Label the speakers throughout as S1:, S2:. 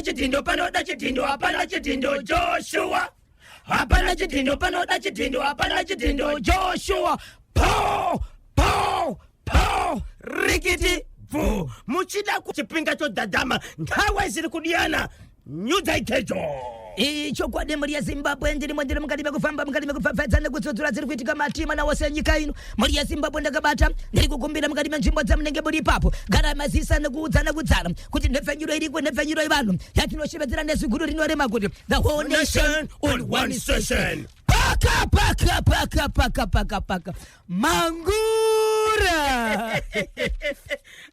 S1: Hapana chidhindo panoda chidhindo, hapana chidhindo Joshua. Hapana chidhindo panoda chidhindo, hapana chidhindo Joshua. Po po po rikiti bvu. Muchida kuchipinga chodhadhama, nthawa isiri kudiyana. Nyudzai gejo.
S2: Ichokwadi mhuri yeZimbabwe, ndirimo ndiri mukati mekufamba, mukati mekupfapfaidza nekutsudzura dziri kuitika matii mana wose enyika ino. Mhuri yeZimbabwe, ndakabata ndiri kukumbira mukati menzvimbo dzamunenge muri ipapo, garai mazisa nekuudzana kudzana kuti nhepfenyuro iriko, nhepfenyuro yevanhu yatinoshevedzera nezwi guru rinorema kuti the whole nation on one station. Paka paka paka paka paka paka mangura.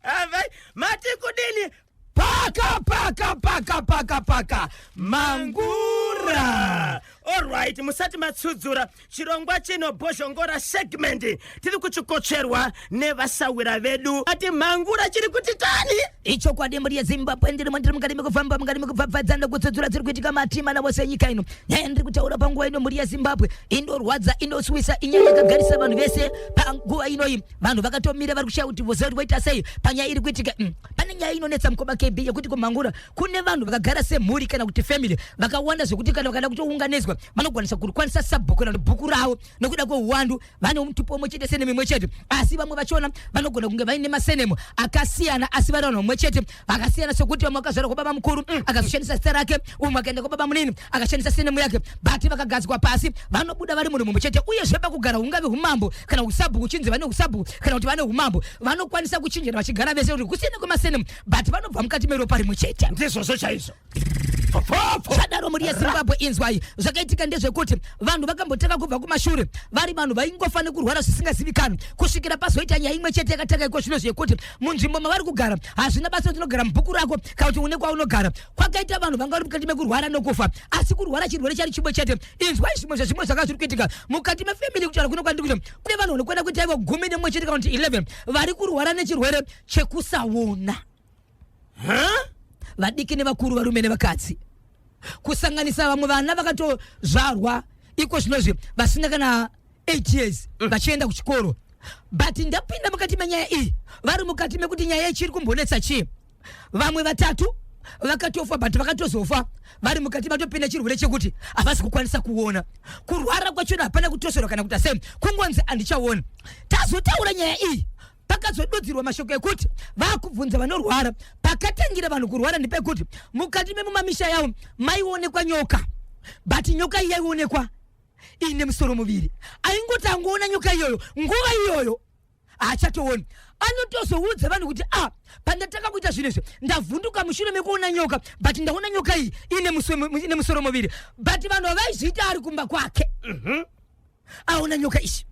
S1: Avai, mati kudini?
S2: Paka paka paka paka paka mangura.
S1: Alright, musati matsudzura chirongwa chino Bhozhongora segment tiri kuchikotsverwa nevasawira vedu. Ati mangura chiri kuti tani?
S2: Ichokwadi mhuri yeZimbabwe, ndirimo ndiri mukati mekufamba, mukati mekupfapfadza nekutsudzura dziri kuitika matii mana wose enyika ino. Nyaya ndiri kutaura panguva ino mhuri yeZimbabwe inorwadza, inosuwisa, inyaya yakagarisa vanhu vese panguva inoyi. Vanhu vakatomira vari kushaya kuti voziva kuti voita sei panyaya iri kuitika. Pane nyaya inonetsa mukoma KB yekuti kumangura kune vanhu vakagara semhuri kana kuti family vakawanda zvekuti kana vakada kutounganidzwa vanokwanisa kukwanisa sabhuku kana kuti bhuku ravo nekuda kweuwandu. Vane mutupo umwe chete, senemu imwe chete, asi vamwe vachona vanogona kunge vaine masenemu akasiyana, asi vari vanhu vamwe chete vakasiyana, sekuti vamwe vakazvarwa kwababa mukuru akazoshandisa zita rake, umwe akaenda kwababa munini akashandisa senemu yake, but vakagadzikwa pasi vanobuda vari munhu mumwe chete. Uyezve pakugara, hungave umambo kana usabhuku, chinzi vane usabhuku kana kuti vane umambo, vanokwanisa kuchinjana vachigara vese kuti kusiyana kwemasenemu, but vanobva mukati meropa rimwe chete.
S1: Ndizvozvo chaizvo.
S2: Zvadaro mhuri yeZimbabwe, inzwai zvakaitika ndezvekuti vanhu vakambotanga kubva kumashure vari vanhu vaingofa nekurwara zvisingazivikanwi, kusvikira pazoita nyaya imwe chete yakatanga iko zvino zvekuti munzvimbo mavari kugara, hazvina basa kuti unogara mubhuku rako kana kuti une kwaunogara, kwakaita vanhu vanga vari mukati mekurwara nokufa, asi kurwara chirwere chari chimwe chete. Inzwai zvimwe zvezvimwe zvanga zviri kuitika mukati mefamily. Kutaura kuno kwandiri kuita, kune vanhu vanokwenda kuita ivo 11 kana kuti 11 vari kurwara nechirwere chekusaona, vadiki nevakuru, varume nevakadzi, kusanganisa vamwe vana vakatozvarwa iko zvinozvi vasina kana 8 years vachienda kuchikoro. But ndapinda mukati menyaya iyi, vari mukati mekuti nyaya ichiri kumbonetsa chii. Vamwe vatatu vakatofa, but vakatozofa vari mukati matopinda chirwere chekuti havasi kukwanisa kuona. Kurwara kwachona hapana kutosorwa kana kuita sei, kungonzi handichaona. Tazotaura nyaya iyi, pakazodudzirwa mashoko ekuti vakubvunza vanorwara, pakatangira vanhu kurwara ndepekuti mukati memumamisha yavo maionekwa nyoka, but nyoka iyi yaionekwa iine musoro muviri. Aingoti angoona nyoka iyoyo, nguva iyoyo haachatooni. Anotozoudza vanhu kuti, a pandatanga kuita zvinhu izvi ndavhunduka mushure mekuona nyoka, but ndaona nyoka iyi ine musoro muviri. But vanhu havaizviita, ari kumba kwake aona nyoka ichi.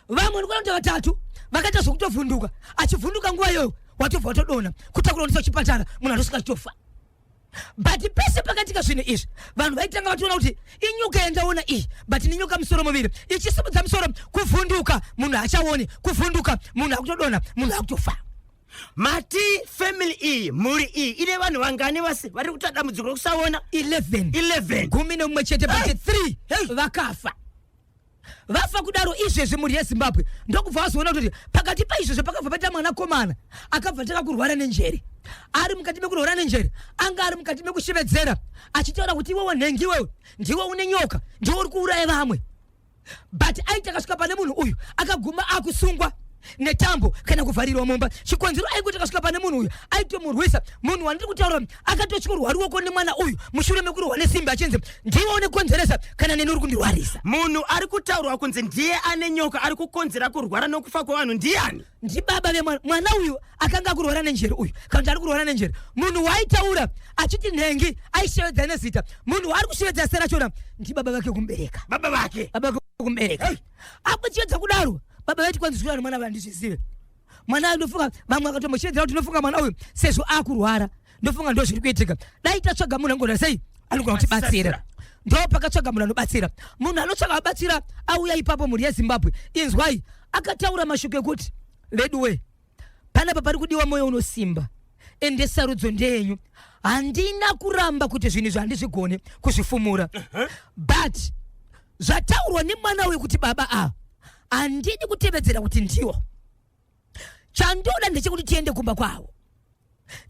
S2: Vamwe ndikuona kuti vatatu vakaita zvokutovhunduka, achivhunduka nguva iyoyo watobva watodonha, kutakura kuendesa kuchipatara, munhu atosvika achitofa. But pese pakatika zvinhu izvi, vanhu vaitanga vatoona kuti inyoka yandaona iyi, but nenyoka musoro muviri, ichisimudza musoro, kuvhunduka, munhu haachaoni, kuvhunduka, munhu akutodonha, munhu akutofa.
S1: Mati family iyi, mhuri iyi ine vanhu vangani vasi vari kuita dambudziko rekusaona?
S2: 11.
S1: 11.
S2: 11, but 3 vakafa. Vafa kudaro izvezvi mhuri yeZimbabwe, ndokubva vazoona kuti pakati paizvozvo pakabva paita mwanakomana akabva tanga kurwara nenjere. Ari mukati mekurwara nenjere, anga ari mukati mekushevedzera achitaura kuti, "Iwewe nhengi, iwewe ndiwe une nyoka, ndiwe uri kuuraya vamwe." But aiti akasvika pane munhu uyu, akaguma akusungwa netambo kana kuvharirwa mumba. Chikonzero, aikuti akasvika pane munhu uyu aitomurwisa. Munhu wandiri kutaura akatotyorwa ruoko nemwana uyu mushure mekurohwa nesimbi, achinzi, "Ndiwe unekonzeresa, kana neni uri kundirwarisa."
S1: Munhu ari kutaurwa kunzi ndiye ane nyoka, ari kukonzera kurwara nokufa kwevanhu ndiani?
S2: Ndibaba vemwana. Mwana uyu akanga akurwara nenjere uyu, kana kuti ari kurwara nenjere. Munhu waaitaura achiti nhengi, aishevedza nezita, munhu waari kushevedza zita rachona ndibaba vake kumubereka.
S1: Baba vake.
S2: Baba vake kumubereka. Akuchiedza kudaro, baba vaiti kwanzi zvikura nemwana vandizvizive. Mwana ndofunga vamwe vakatomushevedzera kuti, "Ndofunga mwana uyu sezvo akurwara, ndofunga ndo zviri kuitika. Dai tatsvaga munhu angona sei anogona kutibatsira." Ndo pakatsvaga munhu anobatsira. Munhu anotsvaga abatsira auya ipapo. Mhuri yeZimbabwe, inzwai, akataura mashoko ekuti, "Veduwe, panapa pari kudiwa mwoyo unosimba, ende sarudzo ndeyenyu. Handina kuramba kuti zvinhu izvi handizvigone kuzvifumura, but zvataurwa nemwana uyu kuti baba ava, handidi kutevedzera kuti ndiwo. Chandoda ndechekuti tiende kumba kwavo.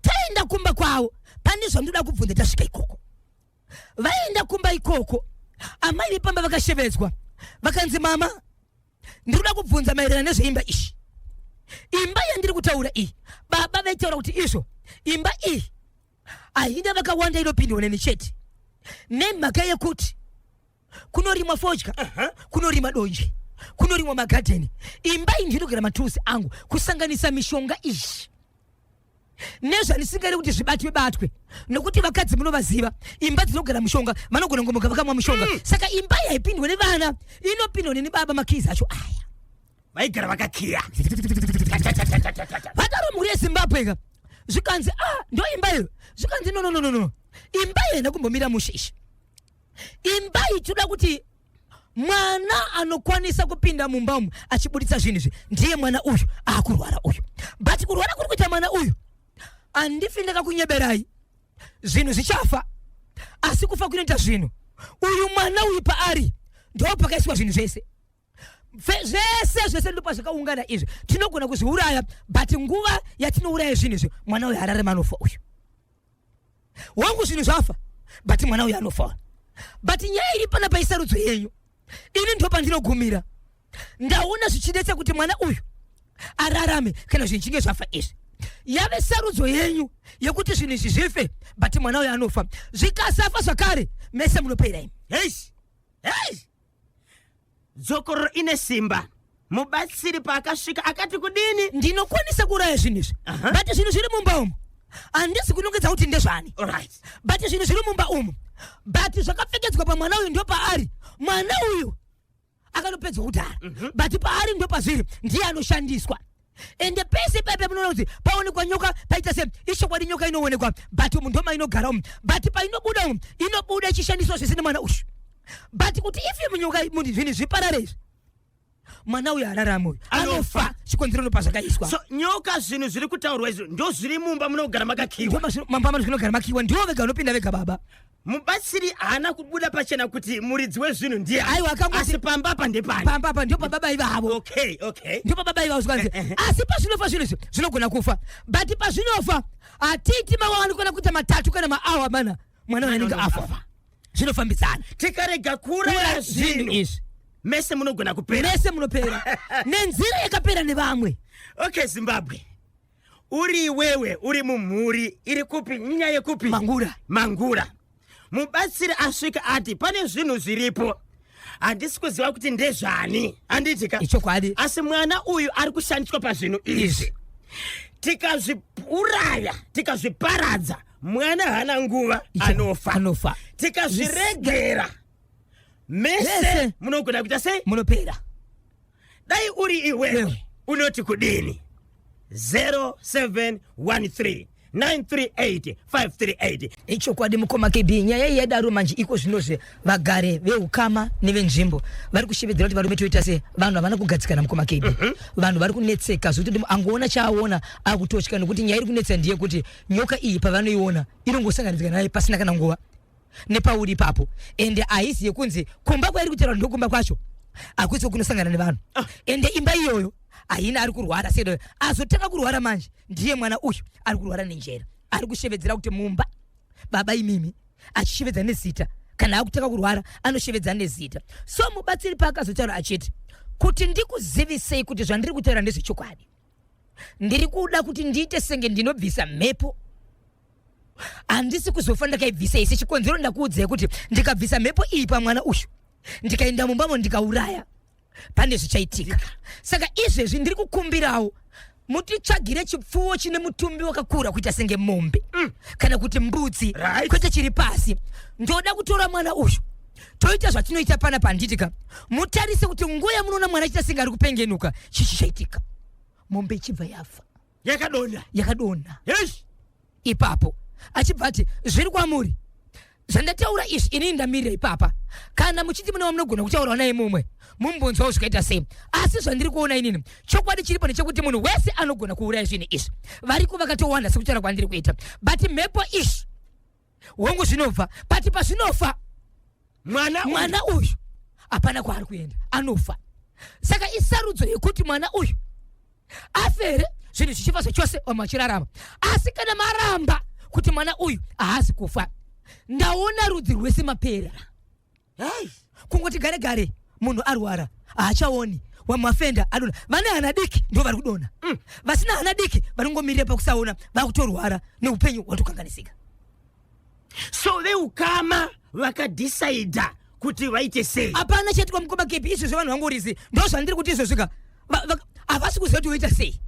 S2: Taenda kumba kwavo." Pane zvandoda kubvunza tasvika ikoko. Vaenda kumba ikoko, amai vepamba vakashevedzwa, vakanzi, mama, ndiri kuda kubvunza maererano nezveimba iyi. Imba yandiri kutaura iyi, baba vaitaura kuti izvo imba iyi haina vakawanda, inopindwa neni chete, nemhaka yekuti kunorimwa fodya, kunorimwa donje, kunorimwa magadheni. Imba iyi ndinogara maturusi angu, kusanganisa mishonga izvi nezvandisingadi kuti zvibatwe batwe, nokuti vakadzi munovaziva, imba dzinogara mushonga vanogona ngomuka vakamwa mushonga. Saka imba iyi haipindwe nevana, inopindwa neni baba. Makizi acho aya
S1: Vaigara vakakiya.
S2: Vataro mhuri yeZimbabwe ka, zvikanzi, ah, ndo imba iyo. Zvikanzi, no, no, no, no, no, imba iyo haina kumbomira mushe ishi. Imba iyi toda kuti mwana anokwanisa kupinda mumba umu achibuditsa zvinhu izvi ndiye mwana uyu aakurwara uyu. But kurwara kuri kuita mwana uyu, handifi ndakakunyeberai, zvinhu zvichafa, asi kufa kunoita zvinhu uyu, mwana uyu paari ndo pakaiswa zvinhu zvese. Zvese zvese ndo pazvakaungana izvi. Tinogona kuzviuraya, but nguva yatinouraya zvinhu izvi, mwana uyu hararema, anofa uyu. Wangu zvinhu zvafa, but mwana uyu anofa. But nyaya iri pana paisarudzo yenyu, ini ndo pandinogumira. Ndaona zvichidetsa kuti mwana uyu ararame kana zvinhu chinge zvafa izvi. Yave sarudzo yenyu yekuti zvinhu izvi zvife, but mwana uyu anofa. Zvikasafa zvakare, mese munopera imi.
S1: Heish, heish, dzokororo ine simba. Mubatsiri paakasvika akati kudini?
S2: Ndinokwanisa kuuraya zvinhu izvi, but zvinhu zviri mumba umu handisi kunongedza kuti ndezvani. But zvinhu zviri mumba umu, but zvakapfekedzwa pamwana uyu, ndo paari. Mwana uyu akatopedzwa kudhara, but paari ndo pazviri, ndiye anoshandiswa. Ende pese paipe munoona kuti paonekwa nyoka paita se ichokwadi, nyoka inoonekwa, but umu ndo mainogara umu, but painobuda umu, inobuda ichishandiswa zvese nemwana uyu. But kuti ife munyoka, zvinhu zviparare izvi, mwana uyu ararama, uyu anofa. Chikonzero ndo pazvakaiswa.
S1: So nyoka, zvinhu zviri kutaurwa izvo ndo zviri mumba munogara makakiwa.
S2: Mamba zvinogara makiwa, ndiwo vega vanopinda vega baba.
S1: Mubatsiri haana kubuda pachena kuti muridzi wezvinhu ndiye.
S2: Aiwa, akangoti-
S1: Asi pamba apa ndepani?
S2: Pamba apa ndo pababa ivavo. Ndo pababa ivavo. Zvikanzi, asi pazvinofa zvinhu izvi zvinogona kufa, but pazvinofa hatiti mawa anokona kuita 3 kana maawa 4, mwana uyu anenge afa. Zvinofambidzana.
S1: Tikarega kuuraya
S2: Kuuraya zvinhu
S1: zvinhu
S2: izvi,
S1: mese munogona kupera.
S2: Mese munopera nenzira yakapera nevamwe.
S1: Okay, Zimbabwe, uri iwewe uri mumhuri iri kupi? Nyaya yekupi?
S2: Mangura.
S1: Mangura. Mubatsiri asvika ati pane zvinhu zviripo, handisi kuziva kuti ndezvani, handiti ka?
S2: Ichokwadi.
S1: Asi mwana uyu ari kushandiswa pazvinhu izvi. Tikazviuraya, tikazviparadza, mwana haana nguva, anofa.
S2: Anofa.
S1: Tikazviregera, mese
S2: Mese.
S1: munogona kuita sei?
S2: Munopera.
S1: Dai uri iwewe,
S2: Wewe.
S1: unoti kudini? 0713 938 538.
S2: Ichokwadi, mukoma KB. Nyaya iyi yadaro manje iko zvinozve vagare veukama nevenzvimbo vari kushevedzera kuti varume toita sei? Vanhu havana kugadzikana, mukoma KB. Vanhu vari kunetseka zvekuti angoona chaaona akutotya, nekuti nyaya iri kunetsa ndeyekuti nyoka iyi pavanoiona inongosanganidzika naye pasina kana nguva nepauri ipapo. Ende haisi yekunzi kumba kwairi kutaura ndokumba kwacho hakusi kunosangana nevanhu. Ende imba iyoyo haina ari kurwara sedo. Azotanga kurwara manje ndiye mwana uyu ari kurwara nenjera, ari kushevedzera kuti mumba baba imimi, achishevedza nezita. Kana akutanga kurwara anoshevedza nezita. So mubatsiri paakazotaura achiti, kuti ndikuzivisei kuti zvandiri kutaura ndezvechokwadi, ndiri kuda kuti ndiite senge ndinobvisa mhepo. Handisi kuzofa ndakaibvisa isi. Chikonzero ndakuudzai kuti ndikabvisa mhepo iyi pamwana uyu, ndikaenda mumbamo ndikauraya, pane zvichaitika. Saka izvezvi ndiri kukumbirawo mutitsvagire chipfuwo chine mutumbi wakakura kuita senge mombe kana kuti mbudzi, kwete chiri pasi. Ndoda kutora mwana uyu, toita zvatinoita pana panditika. Mutarise kuti nguva yamunoona mwana achiita senge ari kupengenuka, chichi chaitika? Mombe ichibva yafa.
S1: Yakadonha.
S2: Yakadonha.
S1: Yes.
S2: Ipapo achibva ati, zviri kwamuri zvandataura izvi, inini ndamirira ipapa. Kana muchiti mune wamunogona kutaurawo naye mumwe, mumbonzwawo zvikaita sei. Asi zvandiri kuona inini, chokwadi chiripo ndechekuti munhu wese anogona kuuraya zvinhu izvi variko vakatowanda sekutaura kwandiri kuita. But mhepo izvi, hongu zvinobva, but pazvinofa
S1: mwana uyu.
S2: Mwana uyu hapana kwaari kuenda, anofa. Saka isarudzo yekuti mwana uyu afe here, zvinhu zvichifa zvachose, vamwe vachirarama. Asi kana maramba Kuti mwana uyu haasi kufa. Ndaona rudzi rwese mapera.
S1: Hey.
S2: Kungoti gare gare munhu arwara haachaoni, wamafenda adona. Vane hana diki ndo vari kudona. Vasina hana diki vari kungomirira pakusaona, vakutorwara neupenyu hwatokanganisika.
S1: So veukama vakadhisaidha kuti vaite sei?
S2: Hapana chaitwa, mukoma kepi. Izvozvo vanhu vangorizi, ndo zvandiri kuti izvozvika havasi kuziva kuti voita sei.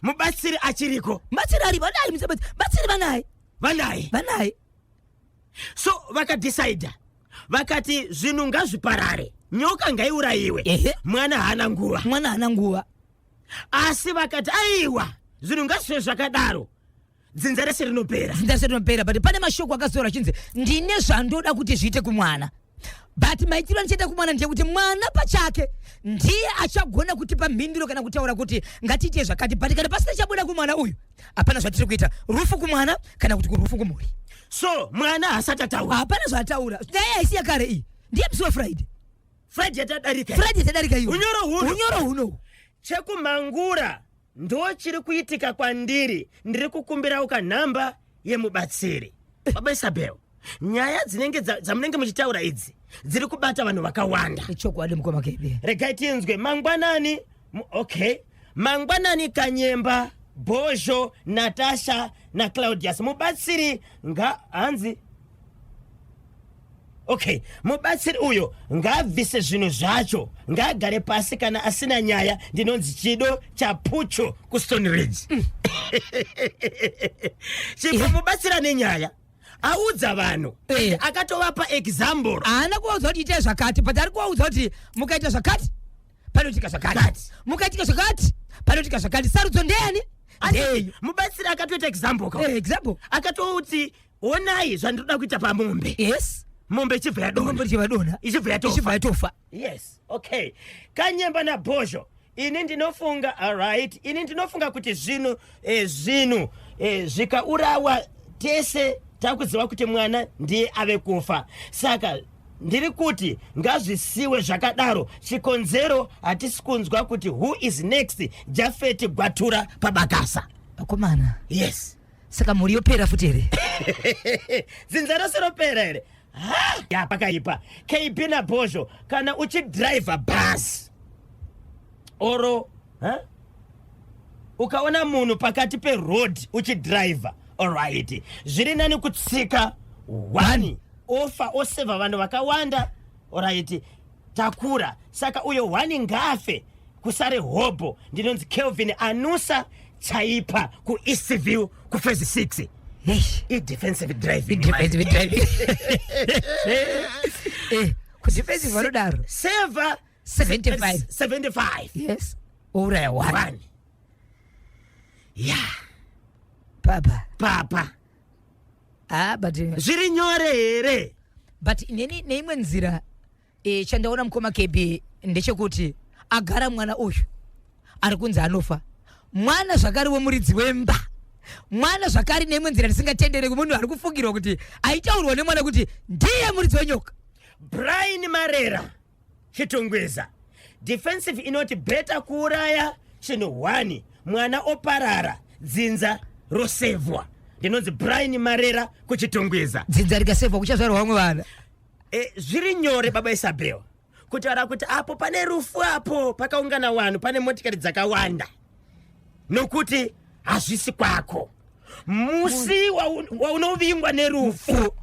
S1: Mubatsiri achiriko?
S2: Batsiri ari, vanaye batsiri, vanaye.
S1: Vanaye.
S2: Vanaye.
S1: So vakadhisaidha vakati zvinhu ngazviparare, nyoka ngaiurayiwe. Mwana haana nguva.
S2: Mwana haana nguva.
S1: Asi vakati aiwa, zvinhu ngazvive zvakadaro, dzinza rese rinopera.
S2: Dzinza rese rinopera, but pane mashoko akazora achinzi ndine zvandoda kuti zviite kumwana, but maitiro andichaita kumwana ndeyekuti mwana pachake ndiye achagona kutipa mhinduro kana kutaura kuti ngatiite zvakati. But kana pasina chabuda kumwana uyu, hapana zvatiri kuita, rufu kumwana kana kuti kurufu kumhuri.
S1: So mwana haasati ataura?
S2: Hapana zvaataura. Nyaya haisi yakare iyi, ndiye musi weFriday.
S1: Friday yatadarika.
S2: Friday yatadarika iyo.
S1: Unyoro huno.
S2: Unyoro huno.
S1: Chekumangura ndo chiri kuitika kwandiri. Ndiri kukumbirawo kanhamba yemubatsiri. Baba Isabel, nyaya dzinenge dzamunenge muchitaura idzi dziri kubata vanhu vakawanda.
S2: Ichokwadi, mukoma Kebe.
S1: Regai tinzwe. Mangwanani. Okay, mangwanani Kanyemba, Bhozho, Natasha naClaudius. Mubatsiri nga hanzi, okay, mubatsiri uyo ngaabvise zvinhu zvacho, ngaagare pasi kana asina nyaya. Ndinonzi Chido Chapucho kuStone Ridge. Chipo, mubatsiri ane nyaya, audza vanhu. Akatovapa example.
S2: Haana kuvaudza kuti itai zvakati, but ari kuvaudza kuti mukaita zvakati panoitika zvakati.
S1: Zvakati.
S2: Mukaitika zvakati panoitika zvakati. Sarudzo ndeyani? Ndeyenyu.
S1: Mubatsiri akatoita example ka.
S2: Example.
S1: Akatoti onai zvandinoda kuita pamombe. Mombe ichibva yadonha.
S2: Mombe ichibva yadonha.
S1: Ichibva yatofa.
S2: Ichibva yatofa.
S1: Yes, okay. Kanyemba naBhozho, ini ndinofunga, alright, ini ndinofunga kuti zvinhu zvikaurawa tese takuziva kuti mwana ndiye ave kufa, saka ndiri kuti ngazvisiwe zvakadaro. Chikonzero hatisi kunzwa kuti who is next. Jafeti Gwatura pabakasa.
S2: Vakomana.
S1: Yes.
S2: Saka mhuri yopera futi here?
S1: Dzinza rose ropera here? Ha, ya pakaipa. KB naBhozho, kana uchidhiraivha bhasi oro, ha? Ukaona munhu pakati peroad uchidhiraivha, alright, zviri nani kutsika one ofa, osevha vanhu vakawanda. Alright, takura, saka uyo one ngafe, kusare hobho. Ndinonzi Kelvin Anusa Chaipa kuEastview kuphase 6.
S2: Eish.
S1: Idefensive driving.
S2: Defensive driving. Kudefensive vanodaro.
S1: Seva.
S2: 75.
S1: 75.
S2: Yes, ouraya one.
S1: One, ya.
S2: Papa.
S1: Papa.
S2: Ah, but
S1: Zviri nyore here?
S2: But neni neimwe nzira, chandaona, mukoma KB, ndechekuti agara mwana uyu ari kunzi anofa, mwana zvakare wemuridzi wemba, mwana zvakare neimwe nzira ndisingatendere munhu ari kufungirwa kuti aitaurwa nemwana kuti ndiye muridzi wenyoka.
S1: Brian Marera, Chitungwiza. Defensive inoti better kuuraya chinhu 1, mwana oparara, dzinza rosevhwa. Ndinonzi Brian Marera kuChitungwiza.
S2: Dzinza rikasevhwa kuchazvarwa vamwe vana.
S1: Zviri nyore, baba Isabel, kutaura kuti apo pane rufu, apo pakaungana vanhu, pane motikari dzakawanda, nokuti hazvisi kwako. Musi waunovingwa nerufu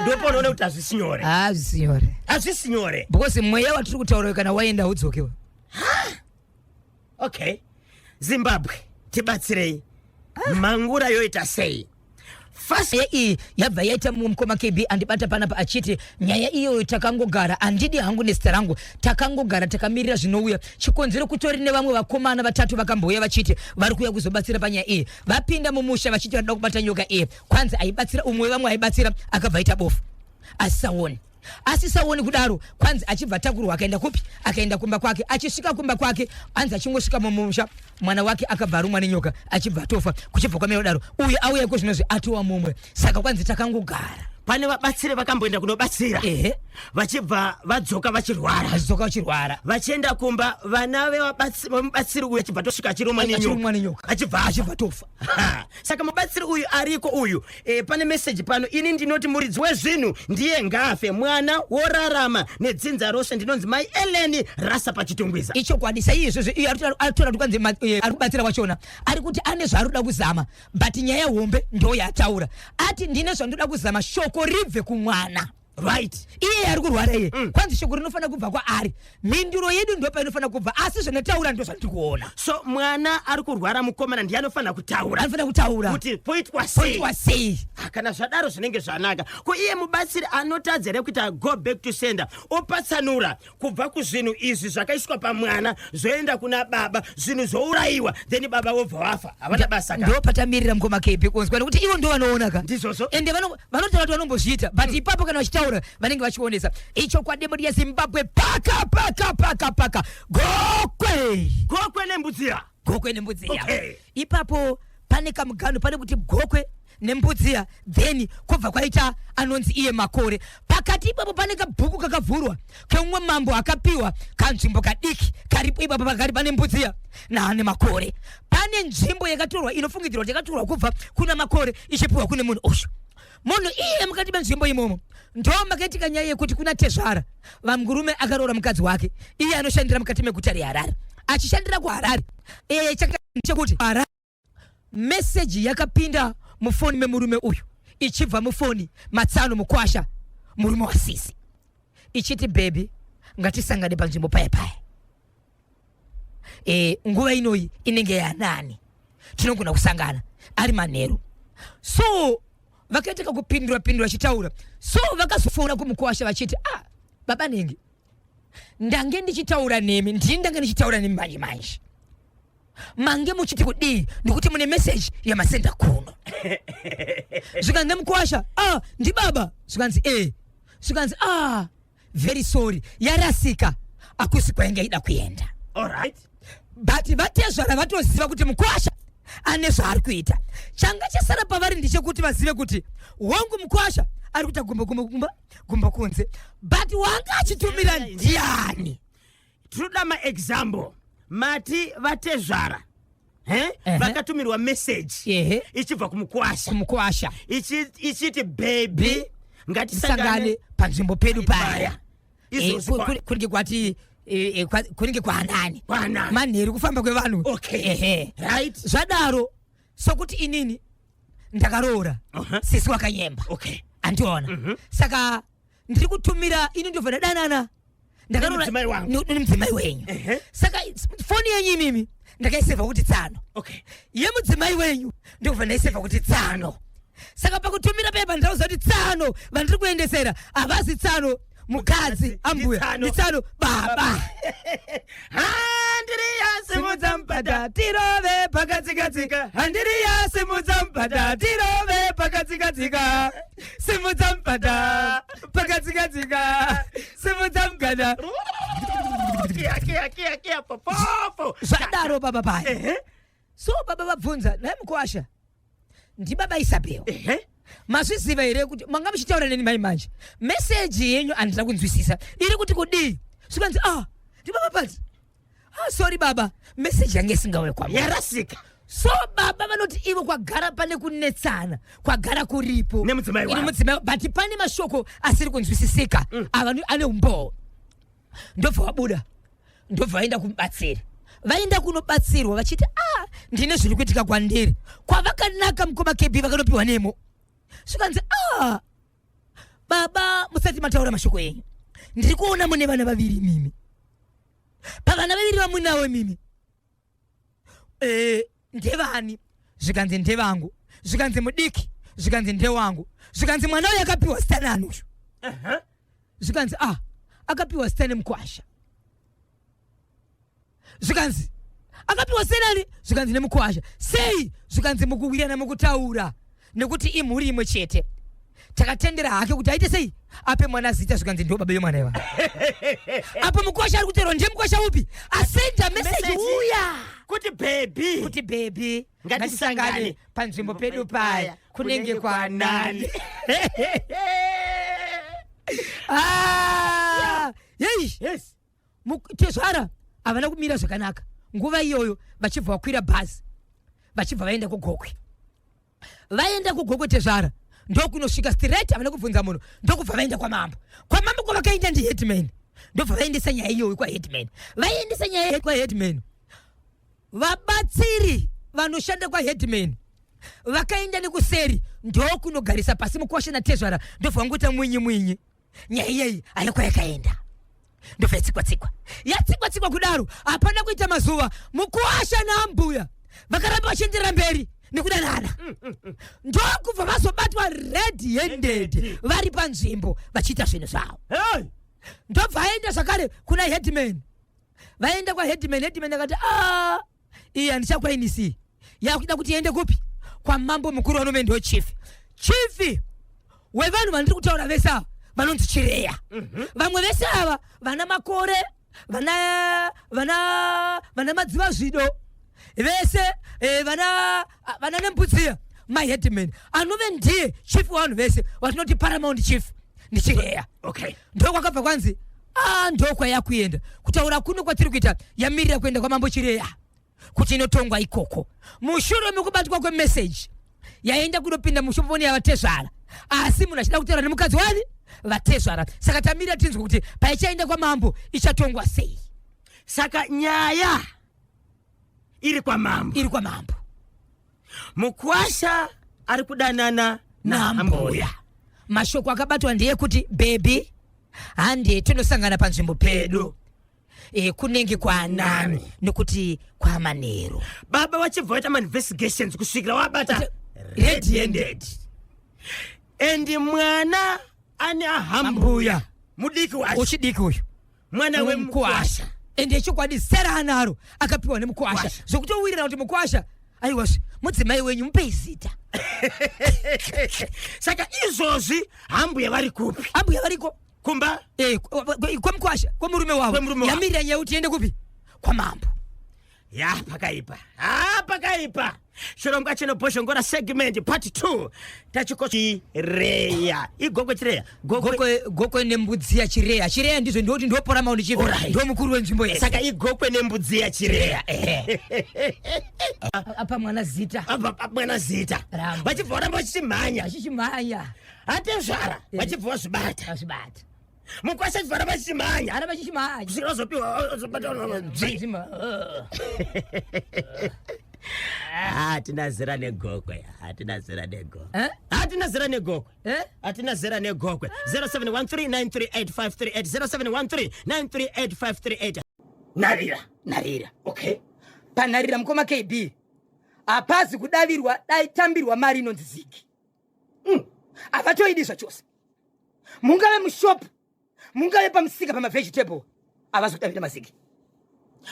S1: ndopaunoona kuti hazvisi nyore.
S2: Hazvisi nyore.
S1: Hazvisi nyore.
S2: Because mweya watiri kutaura, kana waenda udzokewa.
S1: Okay, Zimbabwe, tibatsirei. Mangura yoita sei? Fast.
S2: Nyaya iyi yabva yaita mumwe mukoma KB andibata panapa achiti nyaya iyoyo takangogara, handidi hangu nezita rangu, takangogara takamirira zvinouya. Chikonzero kutori nevamwe vakomana vatatu vakambouya vachiti vari kuuya kuzobatsira panyaya iyi. Vapinda mumusha vachiti vanoda kubata nyoka iyi, kwanzi aibatsira umwe wevamwe aibatsira akabva aita bofu, asisaoni. Asisaoni kudaro, kwanzi achibva takurwa akaenda kupi? Akaenda kumba kwake. Achisvika kumba kwake, anzi achingosvika mumusha, mwana wake akabva arumwa nenyoka, achibva atofa. Kuchibva kwamira kudaro, uyu auya iko zvinozvi atova mumwe. Saka kwanzi takangogara.
S1: Pane vabatsiri vakamboenda kunobatsira, vachibva vadzoka vachirwara.
S2: Vachidzoka vachirwara.
S1: Vachienda kumba, vana vemubatsiri uyu achibva tosvika achirumwa
S2: Achirumwa nenyoka.
S1: Achibva afa.
S2: Achibva tofa.
S1: Ha, saka mubatsiri uyu ariko uyu. Pane meseji pano: "Ini ndinoti muridzi wezvinhu ndiye ngafe, mwana worarama nedzinza rose. Ndinonzi Mai Eleni Rasa paChitungwiza."
S2: Ichokwadi. Saizvozvo iye ari kuti kwanzi ari kubatsira wachona ari kuti ane zvaari kuda kuzama, but nyaya hombe ndo yataura, ati ndine zvandoda kuzama, shoko ribve kumwana. Iye ari kurwara iye. Kwanzi shoko rinofanira kubva kwaari, mhinduro yedu ndo painofanira kubva, asi zvandataura ndo zvandiri kuona.
S1: So mwana ari kurwara mukomana ndiye anofanira kutaura.
S2: Anofanira kutaura.
S1: Kuti poitwa sei.
S2: Poitwa sei.
S1: Ah, kana zvadaro zvinenge zvanaka. Ko iye mubatsiri anotadza here kuita go back to sender, opatsanura kubva kuzvinhu izvi zvakaiswa pamwana, zvoenda kuna baba, zvinhu zvourayiwa, then baba vobva vafa, havana basa ka?
S2: Ndo patamirira, mukoma kepi, kunzwa nekuti ivo ndo vanoona ka.
S1: Ndizvozvo.
S2: Ende vanotaura kuti vanombozviita, but ipapo kana vachitaura vanenge vachionesa ichokwadi. Mhuri yeZimbabwe, paka paka paka paka Gokwe.
S1: Gokwe neMbudziya.
S2: Gokwe neMbudziya. Ipapo pane kamugano, pane kuti Gokwe neMbudziya, then kwobva kwaita anonzi iye Makore pakati ipapo. Pane kabhuku kakavhurwa keumwe mambo akapiwa kanzvimbo kadiki karipo ipapo pakati pane Mbudziya naane Makore. Pane nzvimbo yakatorwa, inofungidzirwa kuti yakatorwa kubva kuna Makore ichipiwa kune munhu uyu. Munhu iye mukati menzvimbo imomo ndo makaitika nyaya yekuti kuna tezvara vamurume akaroora mukadzi wake, iye anoshandira mukati meguta reHarare, achishandira kuHarare. Chekuti Harare, meseji yakapinda mufoni memurume uyu ichibva mufoni matsano mukwasha, murume wasisi, ichiti, "Baby, ngatisangane panzvimbo paya paya. Nguva inoyi inenge yanani, tinogona kusangana ari manheru." So vakaita kakupindura pindura vachitaura. So vakazofona kumukwasha vachiti, "Ah, baba nenge ndange ndichitaura nemi, ndini ndange ndichitaura nemi manje manje, mange muchiti kudii? Nekuti mune meseji yamasenda kuno." Zvikanzi nemukwasha, "Ah, ndibaba." Zvikanzi, "E." Zvikanzi, "Ah, very sorry, yarasika, akusi kwainge ida kuenda." But vatezvara vatoziva kuti mukwasha ane zvaari kuita. Changa chasara pavari ndechekuti vazive kuti wangu mukwasha ari kuita gumbo gumbo gumba gumbo kunze, but wanga achitumira ndiani?
S1: Tinoda maexample. Mati vatezvara, he? Vakatumirwa message ichibva kumukwasha.
S2: Kumukwasha.
S1: Ichiti, "Baby, ngatisangane
S2: sangane panzvimbo pedu paya."
S1: Paya. Izvozvo
S2: Kunenge kwati kunenge kwanani?
S1: Kwanani.
S2: Manheru, kufamba kwevanhu. Zvadaro, sokuti inini ndakaroora sisi wakanyemba, andiona? Saka ndiri kutumira, ini ndobva ndadanana, ndakaroora
S1: Nemudzimai wangu.
S2: Nemudzimai wenyu. Saka foni yenyu imimi ndakaisevha kuti tsano, yemudzimai wenyu ndokubva ndaisevha kuti tsano. Saka pakutumira paya pandauza kuti tsano vandiri kuendesera havazi tsano mukadzi, ambuya.
S1: Nditsano.
S2: Nditsano baba.
S1: Handiriya, simudza mupata.
S2: Tirove pakatsikatsika. Handiriya, simudza mupata, tirove pakatsikatsika. Simudza mupata pakatsikatsika, simudza mugada.
S1: Kia kia kia kia popopo.
S2: Zvadaro baba paya, so baba vabvunza, "Nhai mukwasha, ndibaba Isabel. Mazviziva here kuti manga muchitaura neni mai manje? Meseji yenyu handina kunzwisisa, iri kuti kudii?" Zvikanzi, "Ah, ndibaba pati. Ah, sorry baba, meseji yange isingauye kwamuri."
S1: Yarasika.
S2: So baba vanoti ivo kwagara pane kunetsana kwagara kuripo
S1: Nemudzimai wavo.
S2: Nemudzimai, but pane mashoko asiri kunzwisisika ava ane umbowo. Ndobva vabuda, ndobva vaenda kumubatsiri. Vaenda kunobatsirwa vachiti, "Ah, ndine zviri kuitika kwandiri." Kwavakanaka, mukoma KB, vakanopiwa nemo. Zvikanzi, "Ah, baba, musati mataura mashoko enyu, ndiri kuona mune vana vaviri mimi. Pavana vaviri vamunawo mimi, ndevani?" Zvikanzi, "Ndevangu." Zvikanzi, "Mudiki?" Zvikanzi, "Ndewangu." Zvikanzi, "Mwana uyu akapiwa zita nani uyu?" Zvikanzi, "Ah, akapiwa zita nemukwasha." Zvikanzi, "Akapiwa zita nani?" Zvikanzi, "Nemukwasha." "Sei?" Zvikanzi, "Mukuwirana mukutaura, nekuti imhuri imwe chete, takatendera hake kuti aite sei, ape mwana zita." Zvikanzi, "Ndo baba yemwana iva." Apo mukwasha ari kuteerwa, ndiye mukwasha upi asenda meseji?
S1: Message.
S2: Uya.
S1: Kuti baby,
S2: kuti baby,
S1: ngatisangane
S2: panzvimbo pedu paya, kunenge kwanani? Ah, yei
S1: Yes.
S2: Tezvara havana kumira zvakanaka nguva iyoyo, vachibva vakwira bhazi, vachibva vaenda kuGokwe. Vaenda kuGokwe, tezvara ndokunosvika straight, havana kubvunza munhu, ndokubva vaenda kwamambo. Kwamambo kwavakaenda ndiheadman, ndobva vaendesa nyaya iyoyo kwaheadman. Vaendesa nyaya kwaheadman, vabatsiri vanoshanda kwaheadman vakaenda nekuseri, ndokunogarisa pasi mukwasha natezvara, ndobva vangoita mwinyi mwinyi. Nyaya iyeyi haina yakaenda, ndobva yatsikwa tsikwa, yatsikwa tsikwa kudaro. Hapana kuita mazuva, mukuwasha naambuya vakaramba vachienderera mberi nekudanana, ndokubva vazobatwa red handed vari panzvimbo vachiita zvinhu zvavo.
S1: Hey!
S2: Ndobva aenda zvakare kuna headman. Vaenda kwaheadman, headman akati, "A, iyi handichakwainisi, yakuda kuti iende kupi? Kwamambo mukuru vanove ndo chief." Chief wevanhu vandiri kutaura vese ava vanonzi Chireya. Vamwe vese ava, vana Makore, vana Madziva Zvido vese, vana Nembudziya, maheadman anove ndiye chief wevanhu vese vatinoti paramount chief ndiChireya. Ndokwakabva kwanzi a ndokwayakuenda. Kutaura kuno kwatiri kuita, yamirira kuenda kwamambo Chireya kuti inotongwa ikoko, mushure mekubatwa kwemeseji yaenda kunopinda mushoponi yavatezvara, asi munhu achida kutaura nemukadzi wani vatezvara. Saka tamirira tinzwe kuti paichaenda kwamambo ichatongwa sei.
S1: Saka nyaya iri kwamambo.
S2: Iri kwamambo.
S1: Mukwasha ari kudanana
S2: nambuya.
S1: Nambuya.
S2: Mashoko akabatwa ndeyekuti, "Baby, hande tinosangana panzvimbo pedu." Kunenge kwanani nekuti kwamanero.
S1: Baba vachibva vaita mainvestigations kusvikira wabata
S2: red handed.
S1: And mwana ane ahambuya
S2: Ambuya.
S1: mudiki wacho.
S2: Uchidiki uyu.
S1: Mwana wemukwasha.
S2: Ende chokwadi zera anaro akapiwa nemukwasha.
S1: Kwasha.
S2: Zvokutowirira kuti mukwasha, aiwazve mudzimai wenyu mupei zita.
S1: Saka izvozvi hambuya vari kupi?
S2: Ambuya variko.
S1: Kumba.
S2: Kwemukwasha, kwemurume wavo.
S1: Kwemurume wavo.
S2: Yamirira nyaya kuti iende kupi? Kwamambo.
S1: Ya, pakaipa ha, pakaipa. Chirongwa chinobhozhongora segment part 2 tachikochireya iGokwe, Chireya, Gokwe.
S2: Gokwe Nembudziya, Chireya. Chireya ndizvo, ndoti ndo paramount chief. Ndo mukuru wenzvimbo yese.
S1: Saka iGokwe Nembudziya, Chireya.
S2: Apa mwana zita.
S1: Apa mwana zita.
S2: Ramba.
S1: Vachibva varamba vachichimhanya.
S2: Achichimhanya.
S1: Atezvara vachibva vazvibata.
S2: Azvibata.
S1: Mukwasha achibva ramba achichimhanya.
S2: Aramba achichimhanya.
S1: Kusvikira vazopiwa, vazobata dzvi. Hatina zera neGokwe, hatina zera neGokwe.
S2: Eh?
S1: Hatina zera neGokwe.
S2: Eh?
S1: Hatina zera neGokwe. 0713938538, 0713938538. Narira.
S2: Narira. Panharira, mukoma KB, hapazi kudavirwa daitambirwa mari inonzi zigi. Havatoidi zvachose. Mungave mushopu, mungave pamusika pamavegetable, havazi kudavira mazigi.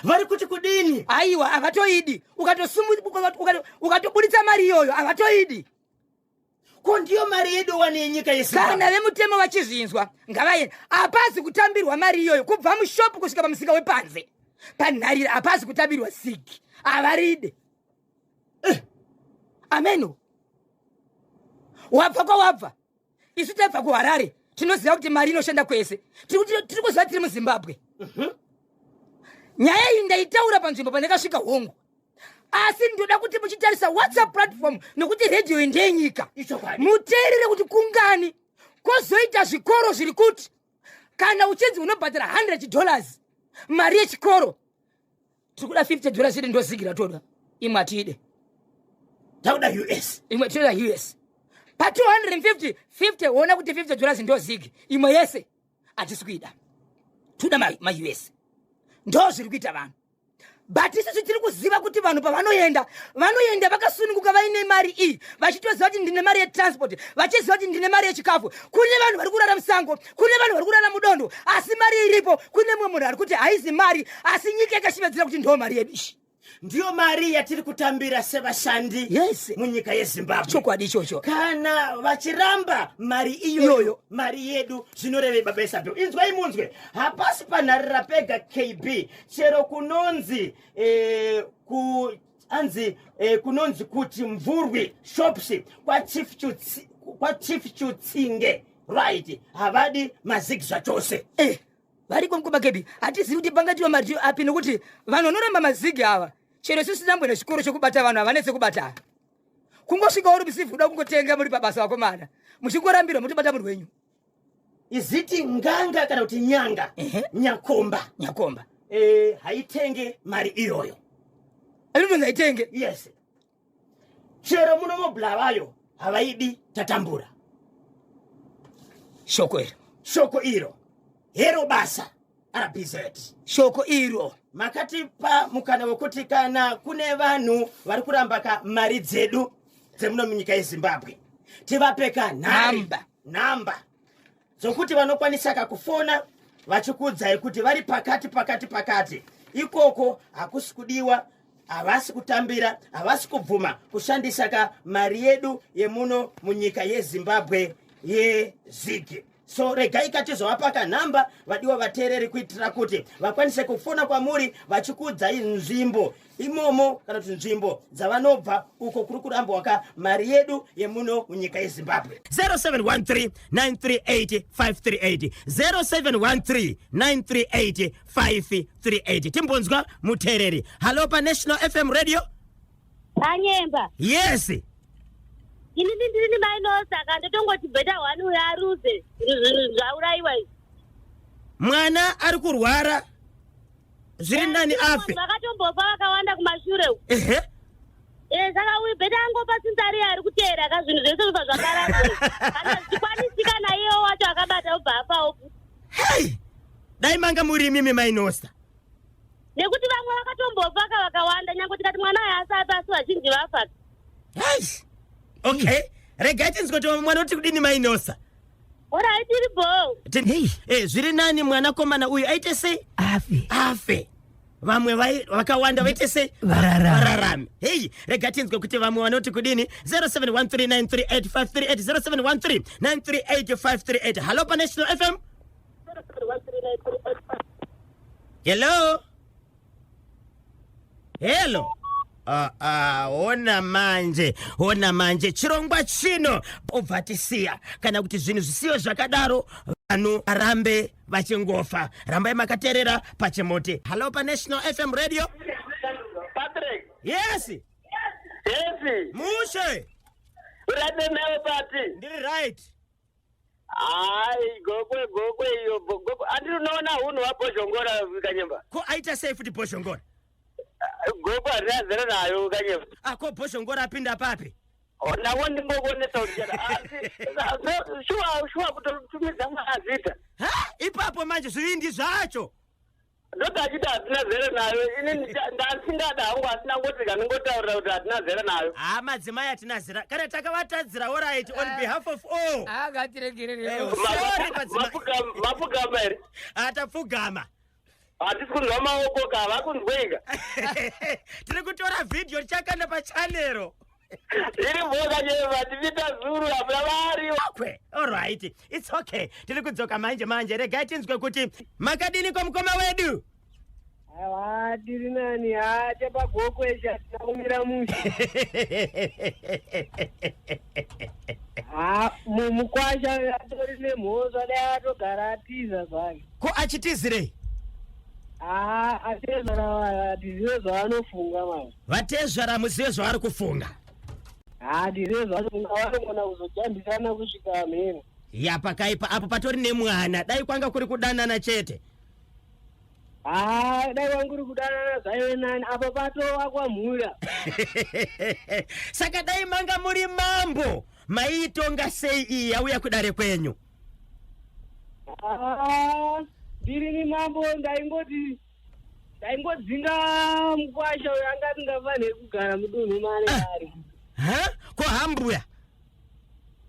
S1: Vari kuti kudini?
S2: Aiwa, havatoidi. Ukatobuditsa mari iyoyo, havatoidi.
S1: Ko ndiyo mari yedu wani yenyika yeZimbabwe.
S2: Kana vemutemo vachizvinzwa, ngavaende. Hapazi kutambirwa mari iyoyo kubva mushopu kusvika pamusika wepanze panharira. Hapazi kutambirwa zigi, havaride. Ameno wabva kwawabva. Isu tabva kuHarare, tinoziva kuti mari inoshanda kwese. Tiri kuziva tiri muZimbabwe. Nyaya iyi ndaitaura panzvimbo pandakasvika, hongu, asi ndoda kuti muchitarisa WhatsApp platform, nokuti redhiyo iyi ndeyenyika.
S1: Ichokwadi.
S2: Muteerere kuti kungani kwozoita zvikoro zviri kuti kana uchinzi unobhadhara $100 mari yechikoro, tiri kuda $50 iri ndozigira toda, imwe hatiide.
S1: Takuda US.
S2: Imwe tinoda US. Pa250, 50, wona kuti $50 ndozigi, imwe yese hatisi kuida, toda maUS. Ndo zviri kuita vanhu, but isusu tiri kuziva kuti vanhu pavanoenda, vanoenda vakasununguka vaine mari iyi, vachitoziva kuti ndine mari yetransport, vachiziva kuti ndine mari yechikafu. Kune vanhu vari kurara musango, kune vanhu vari kurara mudondo, asi mari iripo. Kune mumwe munhu ari kuti haizi mari, asi nyika yakashivedzera kuti ndo mari yedu ishi.
S1: Ndiyo mari yatiri kutambira sevashandi munyika yeZimbabwe.
S2: Chokwadi ichocho.
S1: Kana vachiramba mari iyoyo,
S2: Iyoyo.
S1: mari yedu, zvinorevei? Baba Isabel, inzwai munzwe. Hapasi panharira pega, KB, chero kunonzi ku anzi kunonzi kuti Mvurwi shops kwaChief Chutsinge. Right, havadi mazigi zvachose.
S2: Eh, variko mukoma Kebi, hatizivi kuti pangatiwa mati api nokuti vanhu vanoramba mazigi ava chero isusu tamboenda chikoro chokubata vanhu havanetse kubata. Kungosvika uri musivhi kuda kungotenga muri pabasa vakomana, muchingorambirwa motobata munhu wenyu.
S1: Iziti nganga kana kuti nyanga? Nyakomba.
S2: Nyakomba.
S1: Eh, haitenge mari iyoyo.
S2: Inotonzi haitenge?
S1: Yes. Chero muno muBulawayo havaidi, tatambura.
S2: Shoko iro.
S1: Shoko iro. Hero basa RBZ.
S2: Shoko iro.
S1: Makatipa mukana wekuti kana kune vanhu vari kuramba ka mari dzedu dzemuno munyika yeZimbabwe, tivape ka
S2: nhamba.
S1: Nhamba dzokuti vanokwanisa kakufona vachikuudzai kuti vari pakati pakati pakati ikoko, hakusi kudiwa, havasi kutambira, havasi kubvuma kushandisa ka mari yedu yemuno munyika yeZimbabwe yezigi. So regai katizovapa kanhamba, vadiwa vateereri, kuitira kuti vakwanise kufona kwamuri vachikuudzai nzvimbo imomo kana kuti nzvimbo dzavanobva uko kuri kurambwa ka mari yedu yemuno munyika yeZimbabwe. 0713 938 538, 0713 938 538. Timbonzwa muteereri. Hallo paNational FM Radio.
S3: Anyemba.
S1: Yes.
S3: Inini ndiri maino, saka ndotongoti better one uyo aruze zvinhu zvaurayiwa izvi.
S1: Mwana ari kurwara, zviri nani afe.
S3: Vakatombofa vakawanda kumashure uku. Saka uyu better angopa since ari ari kuteera ka zvinhu zvese zvobva zvaparadzwa. Kana zvichikwanisika naiyewo wacho akabata ubva afawo.
S1: Hei, dai manga muri imimi mainosa.
S3: Nekuti vamwe vakatombofa ka vakawanda, nyange tikati mwana uyu asafa, asi vazhinji vafa.
S1: Hei, okay, regai tinzwe kuti mwana uti kudini, mainosa.
S3: Alright, iri bo.
S2: Hey.
S1: Zviri nani mwanakomana uyu aite sei?
S2: Afe.
S1: Afe, vamwe vakawanda vaite sei?
S2: Vararame.
S1: Vararame. Hei, rega tinzwe kuti vamwe vanoti kudini. 0713938538, 0713938538. Hallo paNational FM. Hello, hello. Ona manje, ona manje, chirongwa chino obva tisiya kana kuti zvinhu zvisiyo zvakadaro, vanhu varambe vachingofa. Rambai makateerera pachimuti. Hallo paNational FM Radio.
S4: Patrick.
S1: Yes.
S4: Yes.
S1: Mushe.
S4: Urate nawe pati.
S1: Ndiri right.
S4: Hayi, Gokwe, Gokwe iyo, Gokwe. Andiri unoona hunhu hwaBhozhongora, Kanyemba.
S1: Ko aita sei futi Bhozhongora?
S4: Gokwe hatina zera nayo, Kanyemba.
S1: Ah, ko Bhozhongora apinda papi?
S4: Nawo ndingokuonesa kuti chana. Asi shuwa shuwa kutotumidza mwana zita.
S1: Ha, ipapo manje zvivindi zvacho.
S4: Ndoti achiti hatina zera nayo. Ini ndasingada hangu, asina ngoti kandingotaurira kuti hatina zera nayo.
S1: Ha, madzimai hatina zera kana takavatadzira. Alright, on behalf of all.
S2: Angatiregerere.
S1: Sorry, madzimai.
S4: Mapfugama here?
S1: Atapfugama.
S4: Hatisi kunzwa maoko ka, vakunzweika.
S1: Tiri kutora vhidhiyo, tichakanda pachanero.
S4: Iri mboka nyeva tipita zuru hamuna vari.
S1: Kwe, alright, it's okay. Tiri kudzoka manje manje. Regai tinzwe kuti makadini kwamukoma wedu.
S5: Aiwa, tiri nani. Ha, chepaGokwe ichi hatina kumira mushe. Ha, mukwasha atori nemhosva, dai atogara atiza zvake.
S1: Ko achitizirei?
S5: Ha, atezvara hatizive zvavanofunga manje.
S1: Vatezvara muzive zvavari kufunga.
S5: Hatizive zvavanofunga, vanogona kuzojambisana kusvika mheno.
S1: Ya, pakaipa apo, patori nemwana. Dai kwanga kuri kudanana chete.
S5: Ha, dai kwanguri kudanana zvaive nani, apo patovakwa mhura.
S1: Saka dai manga muri mambo, maiitonga sei iyi yauya kudare kwenyu?
S5: Ha, ndirini mambo, ndaingoti ndaingodzinga mukwasha uyo anga asingafaniri kugara mudunhu maanenge ari.
S1: Ha, ko hambuya?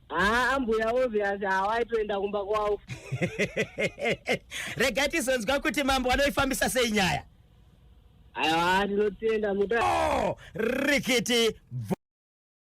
S5: Ha, ambuya obvious hawaitoenda kumba kwavo.
S1: Regai tizonzwa kuti mambo vanoifambisa sei nyaya.
S5: Aiwa, tinotenda muta.
S1: Oh, rikiti.